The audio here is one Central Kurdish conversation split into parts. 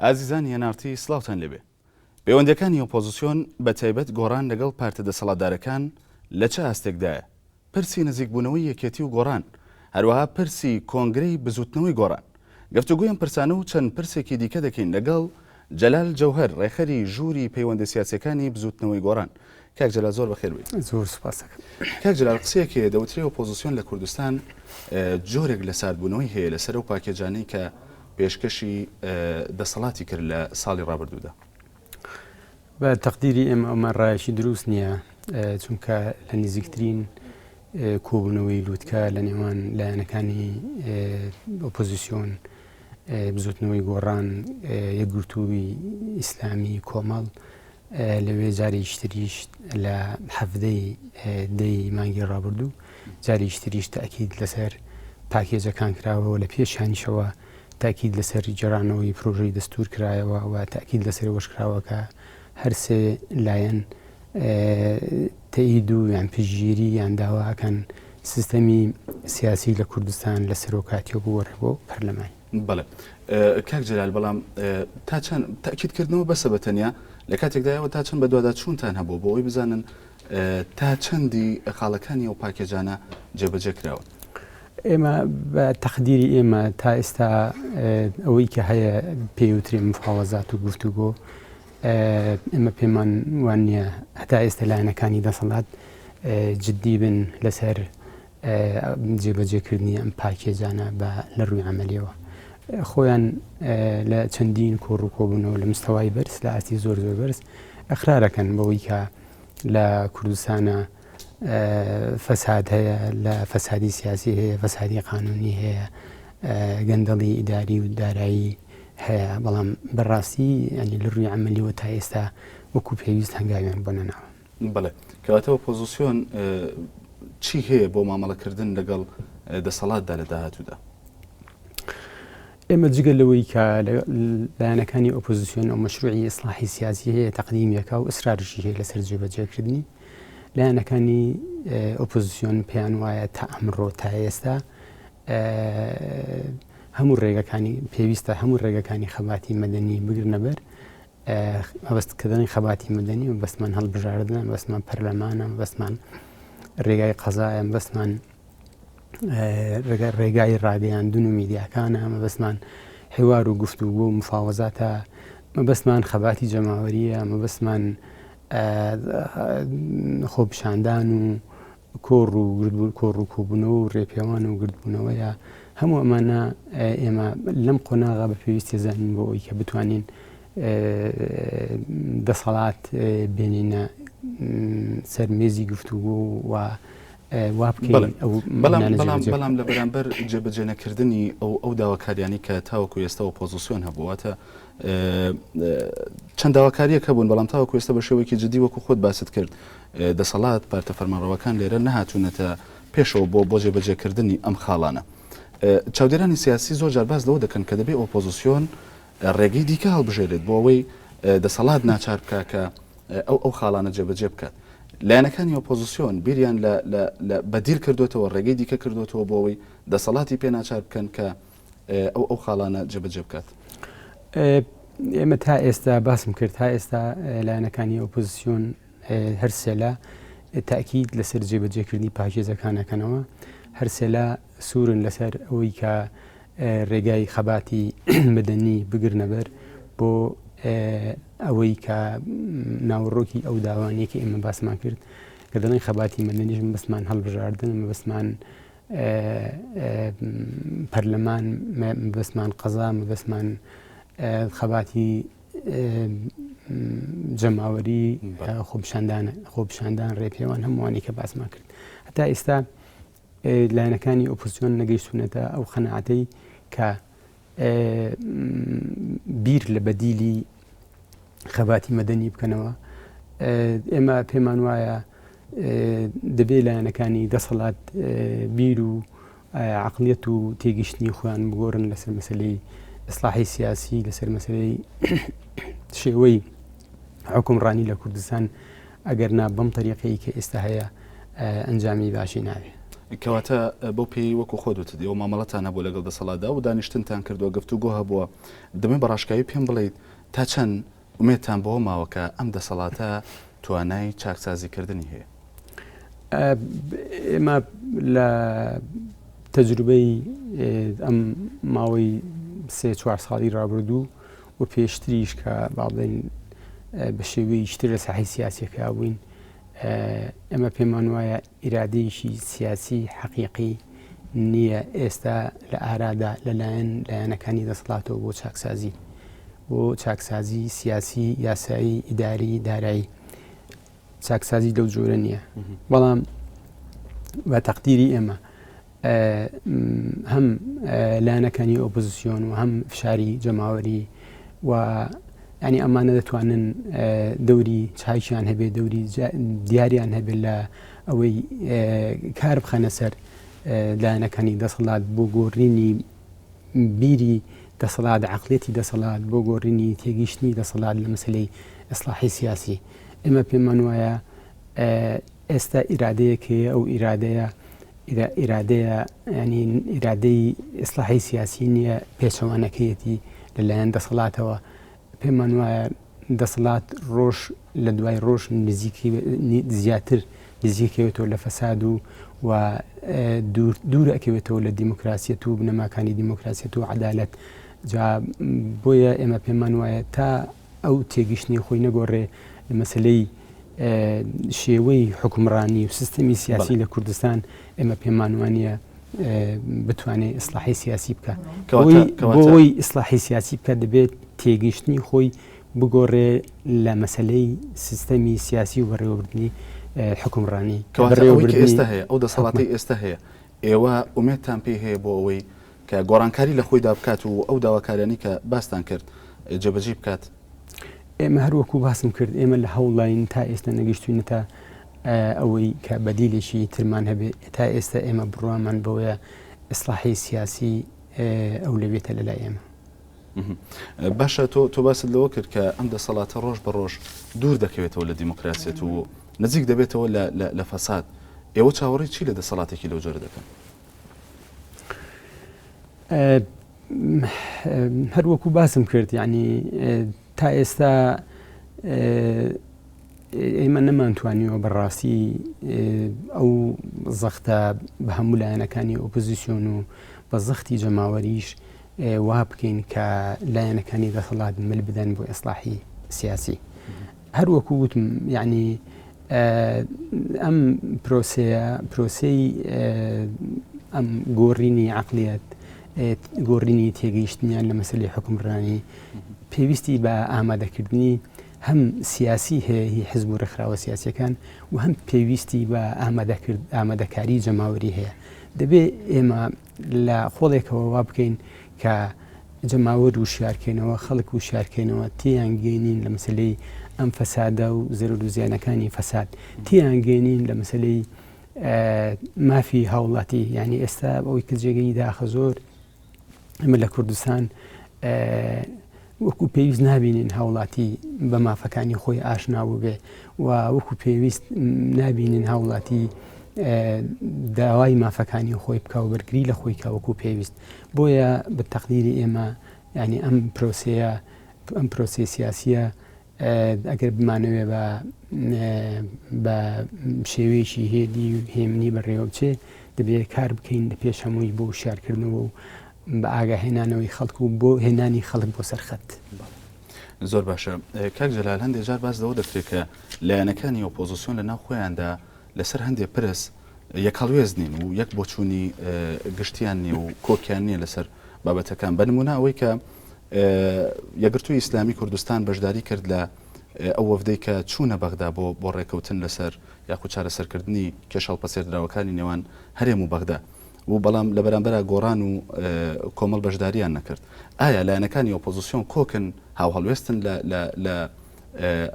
ئازیزانی NRT سڵاوتان لێبێ. پەیوەندیەکانی ئۆپۆزسیۆن بە تایبەت گۆڕان لەگەڵ پارتە دەسەڵاتدارەکان لە چ ئاستێکدایە؟ پرسی نزیکبوونەوەی یەکێتی و گۆڕان، هەروەها پرسی کۆنگرەی بزووتنەوەی گۆڕان. گفتوگۆی ئەم پرسانە و چەند پرسێکی دیکە دەکەین لەگەڵ جەلال جەوهەر ڕێکخەری ژووری پەیوەندە سیاسیەکانی بزووتنەوەی گۆڕان. کاک جەلال زۆر بەخێر بێیت. زۆر سوپاس دەکەم. کاک جەلال قسەیەک هەیە دەوترێ ئۆپۆزسیۆن لە کوردستان جۆرێک لە ساردبوونەوەی هەیە لەسەر ئەو پاکێجانەی کە پێشکەشی دەسەڵاتی کرد لە ساڵی ڕابردوودا. بە تەقدیری ئێمە ئەمە ڕایەکی دروست نییە، چونکە لە نزیکترین کۆبوونەوەی لووتکە لە نێوان لایەنەکانی ئۆپۆزیسیۆن، بزوتنەوەی گۆڕان، یەکگرتووی ئیسلامی، کۆمەڵ، لەوێ جارێکی تریش لە حەڤدەی دەی مانگی ڕابردوو جارێکی تریش تەئکید لەسەر پاکێجەکان کراوە و لە پێشیانیشەوە تاکید لەسەر گێڕانەوەی پرۆژەی دەستوور کرایەوە و تاکید لەسەر ئەوەش کراوە کە هەرسێ لایەن تەئید و یان پشتگیری یان داوا ئەکەن سیستەمی سیاسی لە کوردستان لە سەرۆکاتیەوە بگۆڕێ بۆ پەرلەمانی. بەڵێ کاک جەلال، بەڵام تا چەند تەئکید کردنەوە بەسە بە تەنیا، لە کاتێکدا ئێوە تا چەند بەدواداچوونتان هەبووە بۆ ئەوەی بزانن تا چەندی خاڵەکانی ئەو پاکێجانە جێبەجێ کراون؟ ئێمە بە تەقدیری ئێمە تا ئێستا ئەوەی کە هەیە پێیوترێ مفاوەزات و گفتوگۆ ئێمە پێمان وان نییە هەتا ئێستا لایەنەکانی دەسەڵات جددی بن لەسەر جێبەجێکردنی ئەم پاکێجانە بە لە ڕووی عملیەوە خۆیان لە چەندین کۆڕ و کۆبوونەوە لە مستەوای بەرز لە ئاستی زۆر زۆر بەرز ئەخرارەکەن بەوەی کە لە کوردستانە فەساد هەیە لە فەسادی سیاسی هەیە فەسادی قانونی هەیە گەندەڵی ئیداری و دارایی هەیە بەڵام بەڕاستی ینی لە ڕووی عملیەوە تا ئێستا وەکو پێویست هەنگاویان بۆ نەناوە. بەڵێ کەواتە ئۆپۆزیسیۆن چی هەیە بۆ مامەڵەکردن لەگەڵ دەسەڵاتدا لە داهاتوودا؟ ئێمە جگە لەوەی کە لایەنەکانی ئۆپۆزیسیۆن ئەو مەشروعی ئیسلاحی سیاسی هەیە تەقدیمیەکە و ئیسراریشی هەیە لەسەر جێبەجێکردنی لایەنەکانی ئۆپۆزیسیۆن پێیان وایە تا ئەمڕۆ تا ئێستا هەموو ڕێگەکانی پێویستە هەموو ڕێگەکانی خەباتی مەدەنی بگرنە بەر مەبەستکردنی خەباتی مەدەنی مەبەستمان هەڵبژاردنە مەبەستمان پەرلەمانە مەبەستمان ڕێگای قەزایە مەبەستمان ڕێگای ڕاگەیاندن و میدیاکانە مەبەستمان حوار و گفتوگۆ و مفاوەزاتە مەبەستمان خەباتی جەماوەریە مەبەستمان خۆپیشاندان و کۆڕ و گردبوون کۆڕ و کۆبوونەوە و رێپێوان و گردبوونەوەیە، هەموو ئەمانە ئێمە لەم قۆناغە بە پێویستی زانین بۆ ئەوەی کە بتوانین دەسەڵات بێنینە سەر مێزی گفتوگۆ و وا بکەین بەڵام بەڵام بەڵام لە بەرامبەر جێبەجێ نەکردنی ئەو ئەو داواکاریانی کە تاوەکو ئێستا ئۆپۆزیسیۆن هەبوو واتە چەند داواکاریەک هەبوون بەڵام تاوەکو ئێستا بە شێوەیەکی جدی وەکو خۆت باست کرد دەسەڵات، پارتە فەرمانڕەواکان لێرە نەهاتوونەتە پێشەوە بۆ بۆ جێبەجێکردنی ئەم خاڵانە. چاودێرانی سیاسی زۆر جار باس لەوە دەکەن کە دەبێ ئۆپۆزسیۆن ڕێگەی دیکە هەڵبژێرێت بۆ ئەوەی دەسەڵات ناچار بکا کە ئەو ئەو خاڵانە جێبەجێ بکات. لایەنەکانی ئۆپۆزسیۆن بیریان لە لە لە بەدیل کردۆتەوە، ڕێگەی دیکە کردۆتەوە بۆ ئەوەی دەسەڵاتی پێ ناچار بکەن کە ئەو ئەو خاڵانە جێبەجێ بکات. ئێمە تا ئێستا باسم کرد تا ئێستا لایەنەکانی ئۆپۆزیسیۆن هەرسێلا تاکید لەسەر جێبەجێکردنی پاکێجەکان ئەکەنەوە، هەرسێلا سوورن لەسەر ئەوەی کە رێگای خەباتی مەدەنی بگرنەبەر بۆ ئەوەی کە ناوەڕۆکی ئەو داوانەی کە ئێمە باسمان کرد کە دەڵێن خەباتی مەدەنیش مەبەستمان هەڵبژاردن مەبەستمان پەرلەمان مەبەستمان قەزا مەبەستمان خەباتی جەماوەری خۆپیشاندان خۆپیشاندان ڕێپێوان هەمووانی کە باسمان کرد هەتا ئێستا لایەنەکانی ئۆپۆزیسیۆن نەگەیشتونەتە ئەو قەناعەتەی کە بیر لە بەدیلی خەباتی مەدەنی بکەنەوە ئێمە پێمان وایە دەبێ لایەنەکانی دەسەڵات بیر و عەقڵیەت و تێگەیشتنی خۆیان بگۆڕن لەسەر مەسەلەی ئیسلاحی سیاسی لەسەر مەسەلەی شێوەی حکومڕانی لە کوردستان ئەگەر نا بەم تەریقەی کە ئێستا هەیە ئەنجامی باشی ناوێ. کەواتە بەو پێی وەکو خۆت وتت ئێوە مامەڵەتان هەبووە لەگەڵ دەسەڵاتدا و دانیشتنتان کردووە، گفتوگۆ هەبووە، دەمەوێت بە ڕاشکاوی پێم بڵێیت تا چەند ئومێدتان بەوە ماوە کە ئەم دەسەڵاتە توانای چاکسازیکردنی هەیە؟ ئێمە لە تەجروبەی ئەم ماوەی سێ چوار ساڵی ڕابردوو و پێشتریش کە با بڵێین بە شێوەیەکی تر لە ساحەی سیاسیەکە بووین ئێمە پێمان وایە ئیرادەیەکی سیاسی حەقیقی نییە ئێستا لە ئارادا لەلایەن لایەنەکانی دەسەڵاتەوە بۆ چاکسازی بۆ چاکسازی سیاسی یاسایی ئیداری دارایی چاکسازی لەو جۆرە نییە بەڵام بە تەقدیری ئێمە هەم لایەنەکانی ئۆپۆزیسیۆن و هەم فشاری جەماوەری و ینی ئەمانە دەتوانن دەوری چاکیان هەبێت دەوری دیاریان هەبێت لە ئەوەی کار بخەنە سەر لایەنەکانی دەسەڵات بۆ گۆڕینی بیری دەسەڵات عقلێتی دەسەڵات بۆ گۆڕینی تێگەیشتنی دەسەڵات لە مەسلەی ئیسلاحی سیاسی ئێمە پێمان وایە ئێستا ئیرادەیەک هەیە ئەو ئیرادەیە ئیرادەیە ینی ئیرادەی ئیسلاحی سیاسی نییە پێچەوانەکەیەتی لەلایەن دەسەڵاتەوە پێمان وایە دەسەڵات ڕۆژ لە دوای ڕۆژ نزیکی زیاتر نزیکەوێتەوە لە فەساد و و دوور ئەکەوێتەوە لە دیموکراسیەت و بنەماکانی دیموکراسیەت و عەدالەت جا بۆیە ئێمە پێمان وایە تا ئەو تێگەیشتنی خۆی نەگۆڕێ لە مەسلەی شێوەی حکومڕانی و سیستەمی سیاسی لە کوردستان ئێمە پێمان وانە بتوانێت ئیسلاحی سیاسی بکە بۆی ئیسلاحی سیاسی بکە دەبێت تێگەیشتنی خۆی بگۆڕێ لە مەسلەی سیستەمی سیاسی و بەڕێوەبردنی حکومڕانی ئێستا هەیە ئەو دەسەڵاتی ئێستا هەیە ئێوە ئومێدتان پێی هەیە بۆ ئەوەی کە گۆڕانکاری لە خۆیدا بکات و ئەو داواکاریانەی کە باستان کرد جێبەجێی بکات؟ ئێمە هەر وەکو باسم کرد ئێمە لە هەوڵداین تا ئێستا نەگەیشتوینەتە ئەوەی کە بەدیلێکی ترمان هەبێ تا ئێستا ئێمە بڕوامان بەوەیە ئیسلاحی سیاسی ئەولەویەتە لەلای ئێمە. باشە تۆ تۆ باست لەوە کرد کە ئەم دەسەڵاتە ڕۆژ بە ڕۆژ دوور دەکەوێتەوە لە دیموکراسیەت و نزیک دەبێتەوە لە فەساد ئێوە چاوەڕێی چی لە دەسەڵاتێکی لەو جۆرە دەکەن؟ هەر وەکو باسم کرد یعنی تا ئێستا ئێمە نەمانتوانیوە بەڕاستی ئەو زەختە بە هەموو لایەنەکانی ئۆپۆزیسیۆن و بە زەختی جەماوەریش وا بکەین کە لایەنەکانی دەسەڵات مل بدەن بۆ ئیسلاحی سیاسی هەر وەکو وتم یعنی ئەم پرۆسەیە پرۆسەی ئەم گۆڕینی عقلیەت گۆڕینی تێگەیشتنیان لە مەسلی حکومڕانی پێویستی بە ئامادەکردنی هەم سیاسی هەیە هی حزب و ڕێکخراوە سیاسەکان و هەم پێویستی بە ئامادەکرد ئامادەکاری جەماوەری هەیە دەبێ ئێمە لە خۆڵێکەوە وا بکەین کە جەماوەر وشیارکەینەوە، خەڵک وشیارکەینەوە، تێیان گەینین لە مەسەلەی ئەم فەسادە و زەرەر و زیانەکانی فەساد، تێیان گەینین لە مەسەلەی مافی هاوڵاتی، یعنی ئێستا ئەوەی کە جێگەی داخە زۆر ئەمە لە کوردستان وەکو پێویست نابینین هاوڵاتی بە مافەکانی خۆی ئاشنا بووبێ و وەکو پێویست نابینین هاوڵاتی داوای مافەکانی خۆی بکە و بەرگری لە خۆی کە وەکو پێویست بۆیە بە تەقدیری ئێمە ینی ئەم پرۆسەیە ئەم پرۆسی سیاسیە ئەگەر بمانەوێ بە بە شێوەیەکی هێدی و هێمنی بەڕێوە بچێ دەبێت کار بکەین لە پێش هەمووی بۆ شارکردنەوە و بە ئاگاهێنانەوەی خەڵک و بۆ هێنانی خەڵک بۆ سەر خەت. زۆر باشە کاک جەلال هەندێک جار باس لەوە دەکرێت کە لایەنەکانی ئۆپۆزیسیۆن لە ناو خۆیاندا لەسەر هەندێک پرس یەک هەڵوێست نین و یەک بۆچوونی گشتیان نییە و کۆکیان نییە لەسەر بابەتەکان بە نمونە ئەوەی کە یەکگرتووی ئیسلامی کوردستان بەشداری کرد لە ئەو وەفدەی کە چوونە بەغدا بۆ بۆ ڕێکەوتن لەسەر یاخود چارەسەرکردنی کێشە هەڵپەسێردراوەکانی نێوان هەرێم و بەغدا و بەڵام لە بەرامبەرا گۆڕان و کۆمەڵ بەشداریان نەکرد. ئایا لایەنەکانی ئۆپۆزسیۆن کۆکن، هاوهەڵوێستن لە لە لە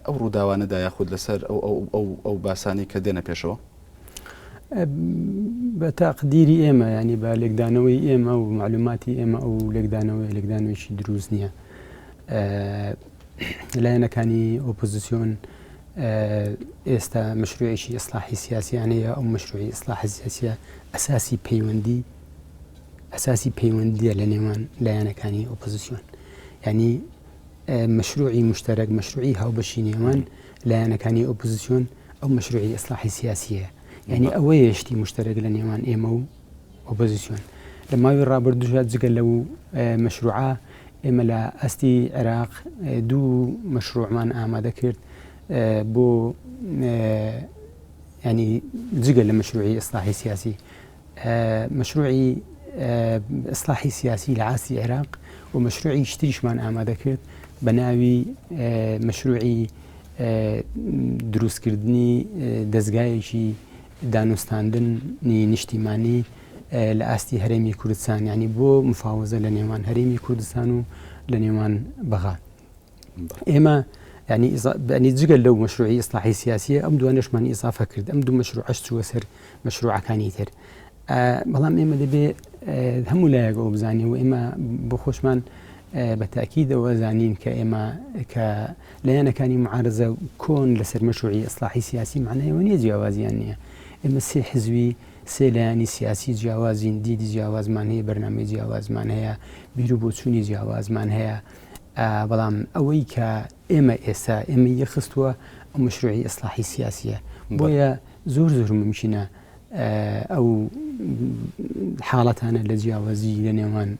ئەو ڕووداوانەدا یاخود لەسەر ئەو ئەو ئەو ئەو باسانەی کە دێنە پێشەوە؟ بە تەقدیری ئێمە یانی بە لێکدانەوەی ئێمە و مەعلوماتی ئێمە ئەو لێکدانەوەیە لێکدانەوەیەکی دروست نییە. لایەنەکانی ئۆپۆزیسیۆن. ئێستا مەشروعێکی ئیسلاحی سیاسیان هەیە، ئەو مەشروعی ئیسلاحی سیاسیە ئەساسی پەیوەندی ئەساسی پەیوەندیە لە نێوان لایەنەکانی ئۆپۆزیسیۆن یعنی مەشروعی مشتەرەک مەشروعی هاوبەشی نێوان لایەنەکانی ئۆپۆزیسیۆن ئەو مەشروعی ئیسلاحی سیاسیە یعنی ئەوەیە شتی مشتەرەک لە نێوان ئێمە و ئۆپۆزیسیۆن لە ماوەی ڕابردووشدا جگە لەو مەشروعە ئێمە لە ئاستی عێراق دوو مەشروعمان ئامادە کرد بۆ ینی جگە لە مەشروعی ئیسلاحی سیاسی مەشروعی ئیسلاحی سیاسی لە ئاستی عێراق و مەشروعی شتریشمان ئامادە کرد بە ناوی مەشروعی دروستکردنی دەستگایەکی دانوستاندنی نیشتیمانی لە ئاستی هەرێمی کوردستان یانی بۆ مفاوەزە لە نێوان هەرێمی کوردستان و لە نێوان بەغا ئێمە ینی جگە لەو مەشروعی ئیسلاحی سیاسیە ئەم دوانشمان ئیزافە کرد ئەم دوو مەشروعەش چووە سەر مەشروعەکانی تر بەڵام ئێمە دەبێ هەموو لایەک ئەو بزانین و ئێمە بۆ خۆشمان بە تاکیدەوە زانین کە ئێمە کە لایەنەکانی معارزە کۆن لەسەر مەشروعی ئیسلاحی سیاسی معنایەوە نییە جیاوازیان نییە ئێمە سێ حزبی سێ لایەنی سیاسی جیاوازین دیدی جیاوازمان هەیە بەرنامەی جیاوازمان هەیە بیر و بۆچوونی جیاوازمان هەیە بەڵام ئەوەی کە ئێمە ئێستا ئێمە یەخستووە ئەو مەشروعی ئیسلاحی سیاسیە بۆیە زۆر زۆر ممکنە ئەو حاڵەتانە لە جیاوازی لە نێوان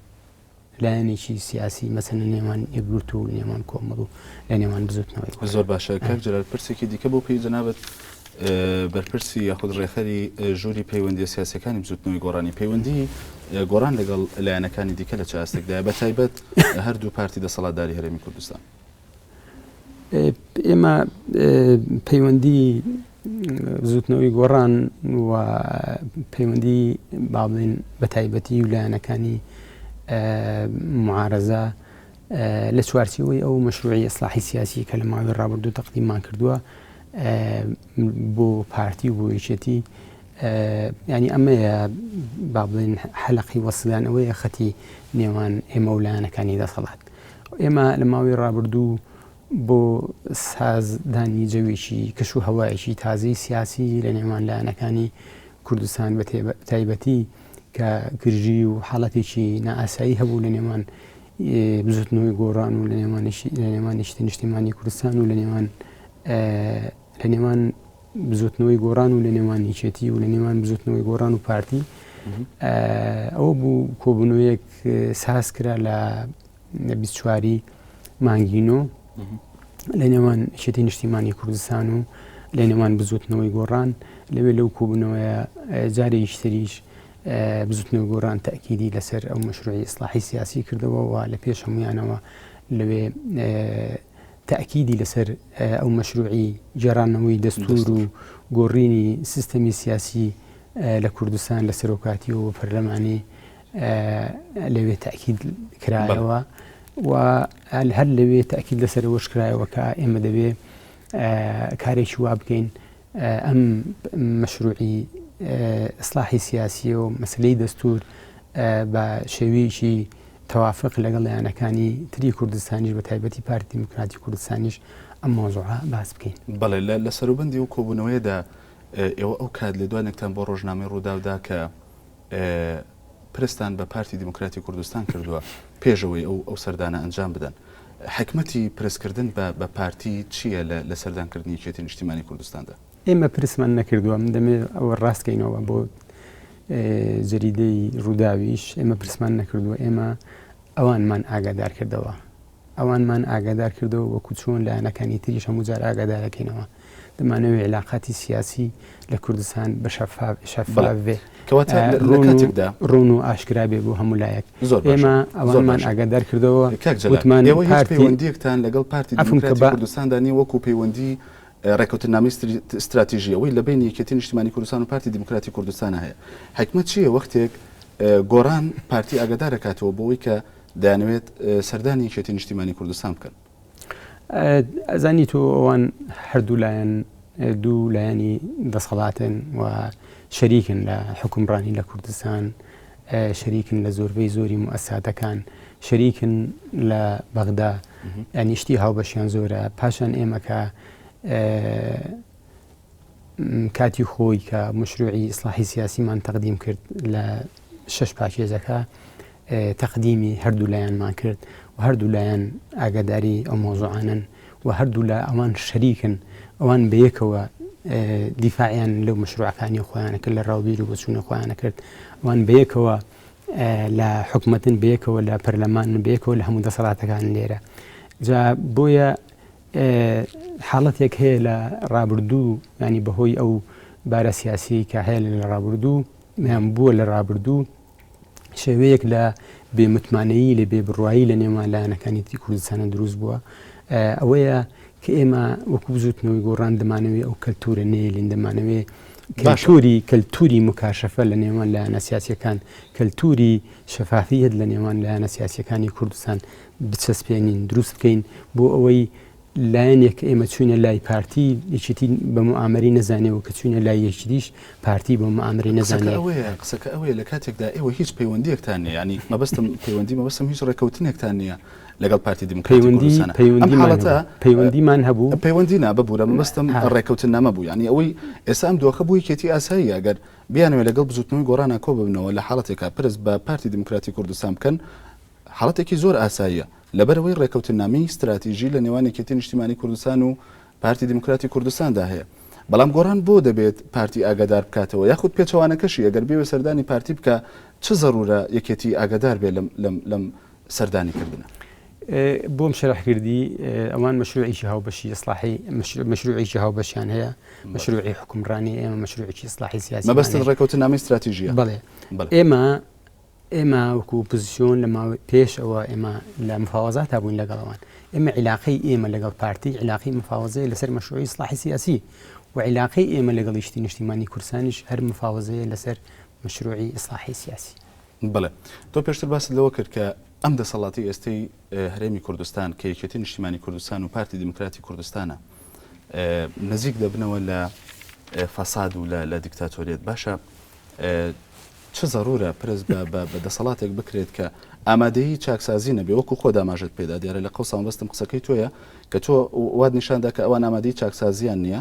لایەنێکی سیاسی مەسەن لە نێوان یەکگرتوو و نێوان کۆمەڵ و لە نێوان بزوتنەوەی گۆڕان. زۆر باشە کاک جەلال پرسێکی دیکە بۆ پێی جەنابت بەرپرسی یاخود ڕێکخەری ژووری پەیوەندیە سیاسەکانی بزوتنەوەی گۆڕانی پەیوەندی گۆڕان لەگەڵ لایەنەکانی دیکە لە چ ئاستێکدایە بە تایبەت هەردوو پارتی دەسەڵاتداری هەرێمی کوردستان؟ ئێمە پەیوەندی بزوتنەوەی گۆڕان و پەیوەندی با بڵێن بە تایبەتی و لایەنەکانی معارەزە لە چوارچێوەی ئەو مەشروعی ئیسلاحی سیاسی کە لە ماوەی ڕابردوو تەقدیممان کردووە بۆ پارتی و بۆ یەکێتی ینی ئەمەیە با بڵێن حەلقی وەسڵیان ئەوەیە خەتی نێوان ئێمە و لایەنەکانی دەسەڵات ئێمە لە ماوەی ڕابردوو بۆ سازدانی جەوێکی کەش و هەوایەکی تازەی سیاسی لە نێوان لایەنەکانی کوردستان بە تایبەتی کە گرژی و حاڵەتێکی نائاسایی هەبوو لە نێوان بزوتنەوەی گۆڕان و لە نێوان لە نێوان یەکێتی نیشتیمانی کوردستان و لە نێوان لە نێوان بزوتنەوەی گۆڕان و لە نێوان یەکێتی و لە نێوان بزوتنەوەی گۆڕان و پارتی ئەوە بوو کۆبوونەوەیەک ساز کرا لە 24 مانگی نۆ لە نێوان یەکێتی نیشتیمانی کوردستان و لە نێوان بزوتنەوەی گۆڕان لەوێ لەو کۆبوونەوەیە جارێکی تریش بزوتنەوەی گۆڕان تەئکیدی لەسەر ئەو مەشروعی ئیسلاحی سیاسی کردەوە و لە پێش هەمویانەوە لەوێ تەئکیدی لەسەر ئەو مەشروعی گێڕانەوەی دەستور و گۆڕینی سیستەمی سیاسی لە کوردستان لە سەرۆکاتی و پەرلەمانی لەوێ تاکید کرایەوە و هەر لەوێ تاکید لەسەرەوەش کرایەوە کە ئێمە دەبێ کارێکی وا بکەین ئەم مەشروعی ئیسلاحی سیاسی و مەسلەی دەستور بە شێوەیەکی تەوافق لەگەڵ لایەنەکانی تری کوردستانیش بە تایبەتی پارتی دیموکراتی کوردستانیش ئەم مەوزوعە باس بکەین. بەڵێ لە سەروبەندی ئەو کۆبوونەوەیەدا ئێوە ئەو کات لێدوانێکتان بۆ ڕۆژنامەی ڕووداو دا کە پرستان بە پارتی دیموکراتی کوردستان کردووە پێش ئەوەی ئەو ئەو سەردانە ئەنجام بدەن. حیکمەتی پرسکردن بە بە پارتی چییە لە لە سەردانکردنی یەکێتی نیشتیمانی کوردستاندا؟ ئێمە پرسمان نەکردووە، من دەمەوێت ئەوە ڕاست کەینەوە بۆ جەریدەی ڕووداویش، ئێمە پرسمان نەکردووە، ئێمە ئەوانمان ئاگادار کردەوە. ئەوانمان ئاگادار کردەوە وەکو چۆن لایەنەکانی تریش هەموو جار ئاگادارەکەینەوە. دەمانەوێت عیلاقاتی سیاسی لە کوردستان بە شەفاف شەفاف بێ. کەواتە لە کاتێکدا ڕوون و ئاشکرا بێ بۆ هەموو لایەک. زۆر باشە. ئێمە ئەوانمان ئاگادار کردەوە. کاک جەلال ئێوە هیچ پەیوەندییەکتان لەگەڵ پارتی دیموکراتی کوردستاندا نییە وەکو پەیوەندی ڕێکەوتننامەی ستراتیژی ئەوەی لە بەینی یەکێتی نیشتیمانی کوردستان و پارتی دیموکراتی کوردستانا هەیە. حیکمەت چییە وەختێک گۆڕان پارتی ئاگادار ئەکاتەوە بۆ ئەوەی کە دەیانەوێت سەردانی یەکێتی نیشتیمانی کوردستان بکەن؟ ئەزانی تۆ ئەوان هەردوو لایەن دوو لایەنی دەسەڵاتن و شەریکن لە حکومڕانی لە کوردستان شەریکن لە زۆربەی زۆری موئەسساتەکان شەریکن لە بەغدا یانی شتی هاوبەشیان زۆرە پاشان ئێمە کە کاتی خۆی کە مشروعی ئیسلاحی سیاسیمان تەقدیم کرد لە شش پاکێجەکە تەقدیمی هەردوو لایەنمان کرد و هەردوو لایەن ئاگاداری ئەو مۆزوعانن و هەردوو لا ئەوان شەریکن ئەوان بەیەکەوە دیفاعیان لەو مشروعەکانی خۆیانە کرد لە ڕاوبیر و بۆچوونە خۆیانە کرد ئەوان بەیەکەوە لە حکومەتن بەیەکەوە لە پەرلەمانن بەیەکەوە لە هەموو دەسەڵاتەکان لێرە جا بۆیە حاڵەتێک هەیە لە ڕابردوو ینی بەهۆی ئەو بارە سیاسی کە هەیە لە ڕابردوو یان بووە لە ڕابردوو شێوەیەک لە بێ متمانەیی لە بێ بڕوایی لە نێوان لایەنەکانی تری کوردستانە دروست بووە ئەوەیە کە ئێمە وەکو بزوتنەوەی گۆڕان دەمانەوێ ئەو کەلتورە نێلین دەمانەوێ کەلتوری کەلتوری مکاشەفە لە نێوان لایەنە سیاسیەکان کەلتوری شەفافیەت لە نێوان لایەنە سیاسیەکانی کوردستان بچەسپێنین دروست بکەین بۆ ئەوەی لایەنێک کە ئێمە چوینە لای پارتی یەکێتی بە موئامەری نەزانێ و کە چوینە لای یەکتریش پارتی بە موئامەری قسەکە نەزانێ. ئەوەیە قسەکە ئەوەیە لە کاتێکدا ئێوە هیچ پەیوەندییەکتان نییە یانی مەبەستم پەیوەندی مەبەستم هیچ ڕێکەوتنێکتان نییە لەگەڵ پارتی دیموکراتی پەیوەندی کوردستانە ئەم پەیوەندیمان حاڵەتە هەبوو پەیوەندیمان هەبوو پەیوەندی نا ببورە مەبەستم ها. ڕێکەوتننامە بوو یانی ئەوەی ئێستا ئەم دۆخە بۆ یەکێتی ئاساییە ئەگەر بیانەوێ لەگەڵ بزوتنەوەی گۆڕانا کۆ ببنەوە لە حاڵەتێکا پرس بە پارتی دیموکراتی کوردستان بکەن حاڵەتێکی زۆر ئاساییە، لەبەرئەوەی ڕێکەوتننامەی ستراتیژی لە نێوان یەکێتی نیشتیمانی کوردستان و پارتی دیموکراتی کوردستاندا هەیە. بەڵام گۆڕان بۆ دەبێت پارتی ئاگادار بکاتەوە؟ یاخود پێچەوانەکەشی ئەگەر بێوێ سەردانی پارتی بکا چ زەرورە یەکێتی ئاگادار بێ لەم لەم لەم سەردانی کردنە؟ بۆم شەرح کردی ئەوان مەشروعێکی هاوبەشی ئیسلاحی مەشروعێکی هاوبەشیان هەیە مەشروعی حوکمڕانی ئێمە مەشروعێکی ئیسلاحی سیاسی مەبەستت ڕێکەوتننامەی ستراتیژیە؟ بەڵێ ئێمە ئێمە وەکو ئۆپۆزسیۆن لە ماوەی پێش ئەوە ئێمە لە مفاوەزاتا بووین لەگەڵ ئەوان. ئێمە عیلاقەی ئێمە لەگەڵ پارتی عیلاقەی مفاوەزەیە لەسەر مەشروعی ئیسڵاحی سیاسی و عیلاقەی ئێمە لەگەڵ یەکێتی نیشتیمانی کوردستانیش هەر مفاوەزەیە لەسەر مەشروعی ئیسڵاحی سیاسی. بەڵێ. تۆ پێشتر باست لەوە کرد کە ئەم دەسەڵاتی ئێستەی هەرێمی کوردستان کە یەکێتی نیشتیمانی کوردستان و پارتی دیموکراتی کوردستانە نزیک دەبنەوە لە فەساد و لە دیکتاتۆریەت باشە چ زەرورە پرس بە بە بە دەسەڵاتێک بکرێت کە ئامادەیی چاکسازی نەبێ وەکو خۆت ئاماژەت پێدا دیارە لە قەوسا مەبەستم قسەکەی تۆیە کە تۆ وات نیشان دا کە ئەوان ئامادەی چاکسازیان نییە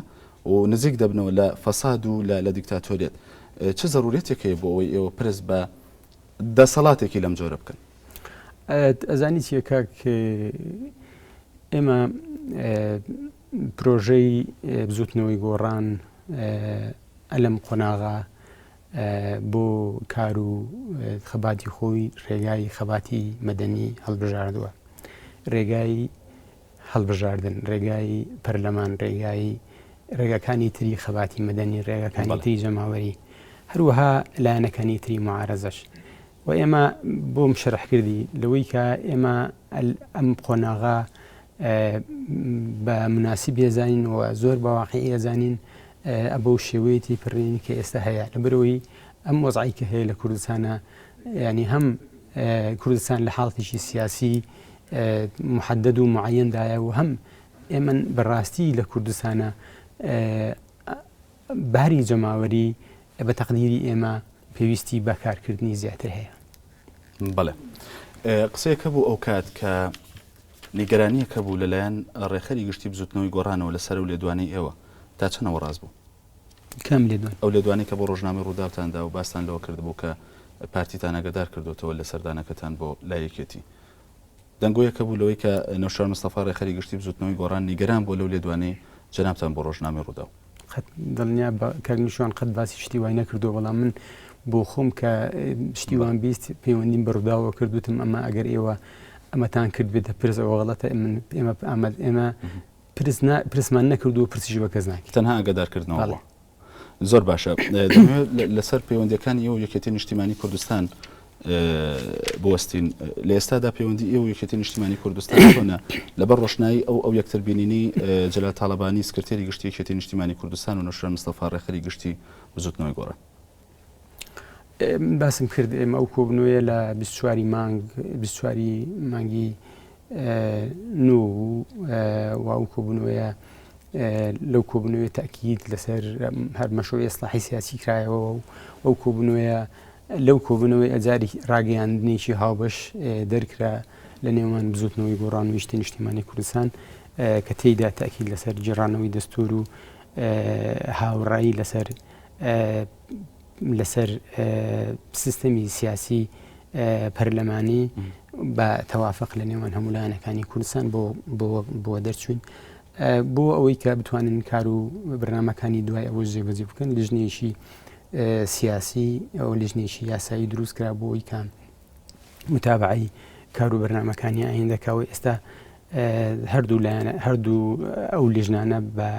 و نزیک دەبنەوە لە فەساد و لە لە دیکتاتۆریەت چ زەرورەتێک هەیە بۆ ئەوەی ئێوە پرس بە دەسەڵاتێکی لەم جۆرە بکەن؟ ئەزانی چیە کاک ئێمە پرۆژەی بزوتنەوەی گۆڕان ئەلم قۆناغا بۆ کار و خەباتی خۆی ڕێگای خەباتی مەدەنی هەڵبژاردووە. ڕێگای هەڵبژاردن، ڕێگای پەرلەمان، ڕێگای ڕێگاکانی تری خەباتی مەدەنی، ڕێگاکانی تری جەماوەری، هەروەها لایەنەکانی تری معارەزەش. و ئێمە بۆم شەرح کردی لەوەی کە ئێمە ئەم قۆناغە بە مناسب ێزانین و زۆر بە واقعی ئەزانین بەو شێوەیە تێپەڕین کە ئێستا هەیە لەبەرەوەی ئەم وەزعی کە هەیە لە کوردستانە ینی هەم کوردستان لە حاڵتێکی سیاسی محدد و معەندایە و هەم ئێمە بەڕاستی لە کوردستانە باری جەماوەری بە تەقدیری ئێمە پێویستی بە کارکردنی زیاتر هەیە. بەڵێ قسەیەک هەبوو ئەو کات کە نیگەرانییەک هەبوو لەلایەن ڕێکخەری گشتی بزوتنەوەی گۆڕانەوە لەسەر ئەو لێدوانەی ئێوە، تا چەند ئەوە ڕاست بوو؟ کام لێدوان؟ ئەو لێدوانەی کە بۆ ڕۆژنامەی ڕووداوتان دا و باستان لەوە کردبوو کە پارتیتان ئاگادار کردۆتەوە لە سەردانەکەتان بۆ لای یەکێتی. دەنگۆیەک هەبوو لەوەی کە نەوشیروان مستەفا ڕێکخەری گشتی بزوتنەوەی گۆڕان نیگەران بووە لەو لێدوانەی جەنابتان بۆ ڕۆژنامەی ڕووداو. قەت دڵنیا بە کاک نوشیروان قەت باسی شتی وای نەکردووە بەڵام من بۆ خۆم کە شتی وام بیست پەیوەندیم بە ڕووداوە کرد وتم ئەمە ئەگەر ئێوە ئەمەتان کرد بێتە پرس ئەوە غەڵەتە من ئێمە ئاماد ئێمە پرس پرسمان نەکردووە پرسیش بە کەس ناکەین تەنها ئاگادارکردنەوە بووە. زۆر باشە دەمەوێت لەسەر پەیوەندیەکانی ئێوە یەکێتی نیشتیمانی کوردستان بوەستین لە ئێستادا پەیوەندی ئێوە یەکێتی نیشتیمانی کوردستان چۆنە لەبەر ڕۆشنایی ئەو ئەو یەکتر بینینی جەلال تاڵەبانی سکرتێری گشتی یەکێتی نیشتیمانی کوردستان و نەوشیروان مستەفا ڕێکخەری گشتی بزوتنەوەی گۆڕان. باسم کرد ئێمە ئەو کۆبنەوەیە لە 24 مانگ 24 مانگی نۆ و ئەو کۆبنەوەیە لەو کۆبنەوەی تاکیید لەسەر هەر مەشروعی ئیسلاحی سیاسی کرایەوە و ئەو کۆبنەوەیە لەو کۆبوونەوەی ئەجاری ڕاگەیاندنێکی هاوبەش دەرکرا لە نێوان بزوتنەوەی گۆڕان و یەکێتی نیشتیمانی کوردستان کە تێیدا تاکید لەسەر گێڕانەوەی دەستور و هاوڕایی لەسەر لەسەر سیستەمی سیاسی پەرلەمانی بە تەوافق لە نێوان هەموو لایەنەکانی کوردستان بۆ بۆ دەرچوین بۆ ئەوەی کە بتوانن کار و بەرنامەکانی دوای ئەوە جێبەجێ بکەن لیژنەیەکی سیاسی ئەو لیژنەیەکی یاسایی دروست کرا بۆ ئەوەی کە متابعەی کار و بەرنامەکانی ئایندەکەەوە ئێستا هەردوو لایەنە هەردوو ئەو لیژنانە بە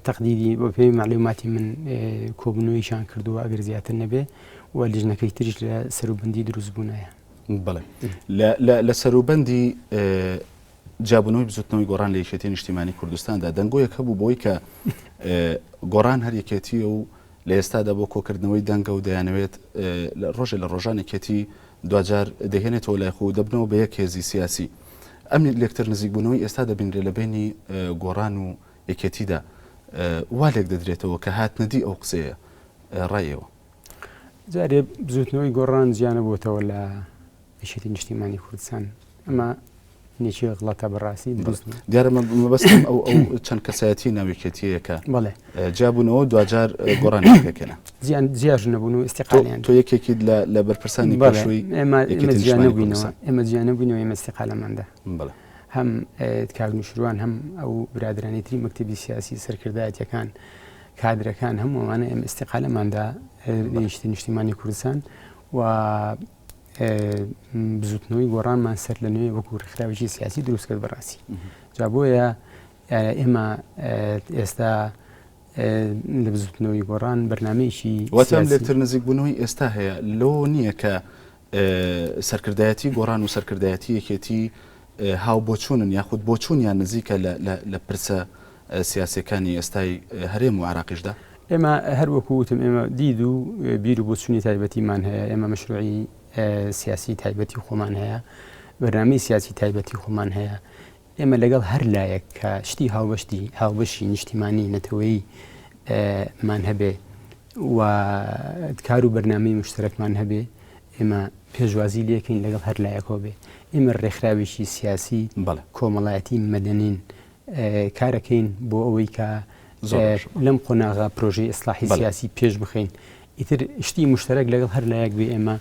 تەقدیری بە پێی مەعلوماتی من کۆبوونەوەیشان کردووە ئەگەر زیاتر نەبێ و لیژنەکەی تریش لە سەروبەندی دروست بوونایە. بەڵێ لە سەروبەندی جیابوونەوەی بزوتنەوەی گۆڕان لە یەکێتی نیشتیمانی کوردستاندا دەنگۆیەک هەبوو بۆی کە گۆڕان هەر یەکێتیە و لە ئێستادا بۆ کۆکردنەوەی دەنگە و دەیانەوێت ڕۆژێ لە ڕۆژان یەکێتی دواجار دەهێنێتەوە لای خۆ و دەبنەوە بە یەک هێزی سیاسی. ئەم لێکتر نزیکبوونەوەی ئێستا دەبینرێ لە بەینی گۆڕان و یەکێتیدا وا لێک دەدرێتەوە کە هاتنەدی ئەو قسەیە. ڕای ئێوە؟ جارێ بزووتنەوەی گۆڕان جیا نەبووەتەوە لە یەکێتی نیشتیمانی کوردستان. ئەمە نێکی غڵەتە بەڕاستی دروست نییە. دیارە مەبەستم ئەو ئەو چەند کەسایەتی ناو یەکێتیەیە کە بەڵێ جیابوونەوە دواجار گۆڕانیان پێکهێنا. جیان جیاش نەبوون و ئیستیقالیان تۆ یەکێکیت لە لە بەرپرسانی پێشووی ئێمە ئێمە جیا نەبووینەوە ئێمە جیا نەبووینەوە ئێمە ئیستیقالەماندا. بەڵێ هەم کاک نوشیروان هەم ئەو برادرانی تری مەکتەبی سیاسی سەرکردایەتیەکان کادرەکان هەموو ئەوانە ئێمە ئیستیقالەماندا لە یەکێتی نیشتیمانی کوردستان و بزوتنەوەی گۆڕانمان سەر لە نوێ وەکو ڕێکخراوێکی سیاسی دروست کرد بەڕاستی جا بۆیە ئێمە ئێستا لە بزوتنەوەی گۆڕان بەرنمەیەکی واتە لێکتر نزیک بوونەوەی ئێستا هەیە لەوە نییە کە سەرکردایەتی گۆڕان و سەرکردایەتی یەکێتی هاو بۆچوونن یاخود بۆچوونیان نزیکە لە پرسە سیاسیەکانی ئێستای هەرێم و عێراقیشدا؟ ئێمە هەر وەکو وتم ئێمە دید و بیر و بۆچوونی تایبەتیمان هەیە، ئێمە مەشروعی سیاسی تایبەتی خۆمان هەیە، بەرنامەی سیاسی تایبەتی خۆمان هەیە، ئێمە لەگەڵ هەر لایەک کە شتی هاوبەشتی هاوبەشی نیشتیمانی نەتەوەیی مان هەبێ و کار و بەرنامەی مشتەرەکمان هەبێ ئێمە پێشوازی لێکەین لەگەڵ هەر لایەکەوە بێ ئێمە ڕێکخراوێکی سیاسی کۆمەڵایەتی مەدەنین کارەکەین بۆ ئەوەی کە لەم قۆناغا پرۆژەی ئیسلاحی سیاسی پێش بخەین ئیتر شتی مشتەرەک لەگەڵ هەر لایەک بێ ئێمە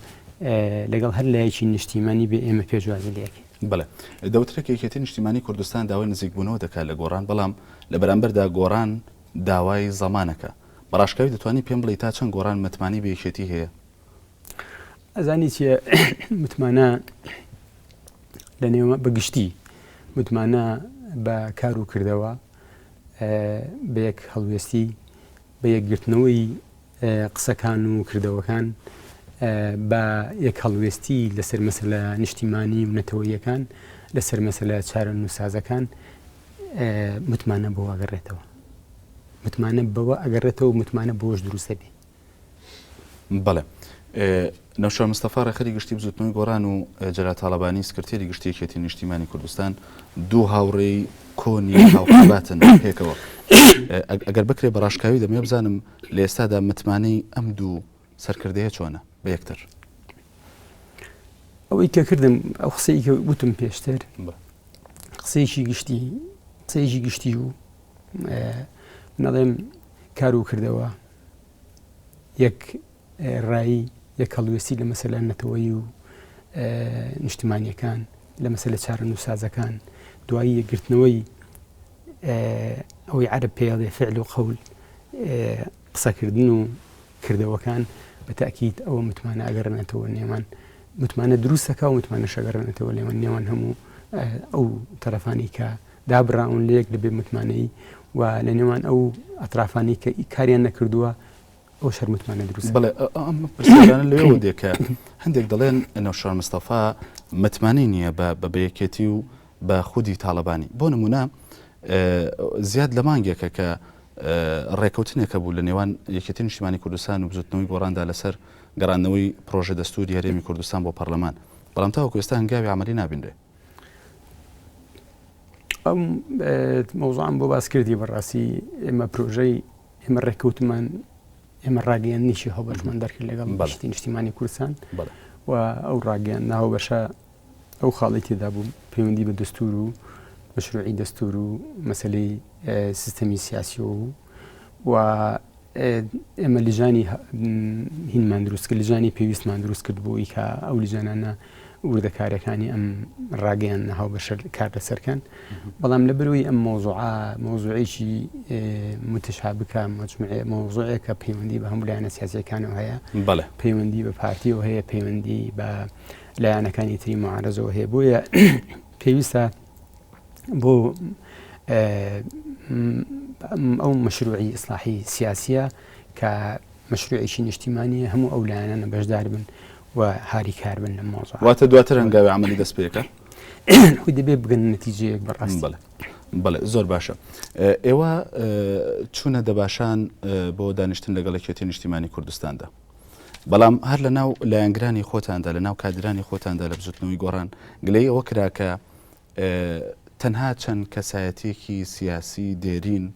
لەگەڵ هەر لایەکی نیشتیمانی بێ ئێمە پێشوازی لەکەین. بەڵێ دەوترێت کە یەکێتی نیشتیمانی کوردستان داوای نزیکبوونەوە دەکات لە گۆڕان بەڵام لە بەرامبەردا گۆڕان داوای زەمانەکە. بە ڕاشکاوی دەتوانی پێم بڵێی تا چەند گۆڕان متمانەی بە یەکێتی هەیە؟ ئەزانی چیە متمانە لە نێوان بە گشتی متمانە بە کار و کردەوە بە یەک هەڵوێستی بە یەکگرتنەوەی قسەکان و کردەوەکان بە یەک هەڵوێستی لەسەر مەسەلە نیشتیمانی و نەتەوەیەکان لەسەر مەسەلە چارەنووسسازەکان متمانە بۆ ئەگەڕێتەوە متمانە بەوە ئەگەڕێتەوە متمانە بۆش دروستە بێ بەڵێ. نەوشیروان مستەفا ڕێکخەری گشتی بزوتنەوەی گۆڕان و جەلال تاڵەبانی سکرتێری گشتی یەکێتی نیشتیمانی کوردستان دوو هاوڕێی کۆنی هاوخەباتن پێکەوە ئەگەر بکرێ بە ڕاشکاوی دەمێ بزانم لە ئێستادا متمانەی ئەم دوو سەرکردەیە چۆنە بە یەکتر ئەوەی کە کردم ئەو قسەی کە وتم پێشتر قسەیەکی گشتی قسەیەکی گشتی و نەڵێم کار و کردەوە یەک ڕایی، یەک هەڵوێستی لە مەسەلە نەتەوەیی و نیشتمانییەکان، لە مەسەلە چارەنووسسازەکان، دوایی یەکگرتنەوەی ئەوەی عەرەب پێی ئەڵێ فعل و قەول، قسەکردن و کردەوەکان، بە تەئکید ئەوە متمانە ئەگەڕێنێتەوە نێوان متمانە دروست دەکا و متمانەش ئەگەڕێنێتەوە نێوان نێوان هەموو ئەو تەرەفانی کە دابڕاون لە یەک لە بێ متمانەیی و لە نێوان ئەو ئەترافانەی کە کاریان نەکردووە ئەو شەر متمانە دروست بڵێ ئەم پرسیارانە لەوێوە دێ کە هەندێک دەڵێن نەوشیروان مستەفا متمانەی نییە بە بە یەکێتی و بە خودی تاڵەبانی بۆ نمونە زیاد لە مانگێکە کە ڕێکەوتنێکە بوو لە نێوان یەکێتی نیشتیمانی کوردستان و بزوتنەوەی گۆڕاندا لەسەر گەڕاندنەوەی پرۆژە دەستوری هەرێمی کوردستان بۆ پەرلەمان بەڵام تاوەکو ئێستا هەنگاوی عملی نابینرێ ئەم مەوزوعم بۆ باس کردی بەڕاستی ئێمە پرۆژەی ئێمە ڕێککەوتمان ئێمە ڕاگەیاندنێکی هاوبەشمان دەرکرد لەگەڵ بەشتی نیشتیمانی کوردستان و ئەو ڕاگەیاندنە هاوبەشە. ئەو خاڵی تێدا بوو پەیوەندی بە دەستور و مەشروعی دەستور و مەسلەی سیستەمی سیاسیەوە بوو و ئێمە لیژانی هینمان دروست کرد لیژانی پێویستمان دروست کرد بۆ کە ئەو لیژانانە وردەکارەکانی ئەم ڕاگەیان هاوبەشە کار لەسەرکەن بەڵام لە بەروی ئەم مۆزوعە مۆزوعێکی متشابکە مجموعێ مۆزوعێکە پەیوەندی بە هەموو لایەنە سیاسەکانەوە هەیە بەڵێ پەیوەندی بە پارتیەوە هەیە پەیوەندی بە لایەنەکانی تری معارەزەوە هەیە بۆیە پێویستە بۆ ئەو مەشروعی ئیسلاحی سیاسیە کە مەشروعێکی نیشتیمانیە هەموو ئەو لایەنانە بەشدار بن و هاریکار بن لەم مۆزوع واتە دواتر هەنگاوی عملی دەست پێکە خۆی دەبێ بگەن نەتیجەیەک بەڕاستی بەڵێ بەڵێ زۆر باشە ئێوە چوونە دەباشان بۆ دانیشتن لەگەڵ یەکێتی نیشتیمانی کوردستاندا بەڵام هەر لە ناو لایەنگرانی خۆتاندا لە ناو کادرانی خۆتاندا لە بزوتنەوەی گۆڕان گلەی ئەوە کرا کە تەنها چەند کەسایەتیەکی سیاسی دێرین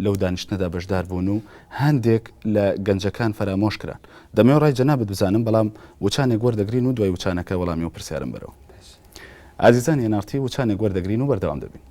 لەو دانیشتنەدا بەشدار بوون و هەندێک لە گەنجەکان فەرامۆش کران. دەمەوێت ڕای جەنابت بزانم بەڵام وچانێک وەردەگرین و دوای وچانەکە وەڵامی ئەو پرسیارەم بەرەوە. ئازیزانی NRT وچانێک وەردەگرین و بەردەوام دەبین.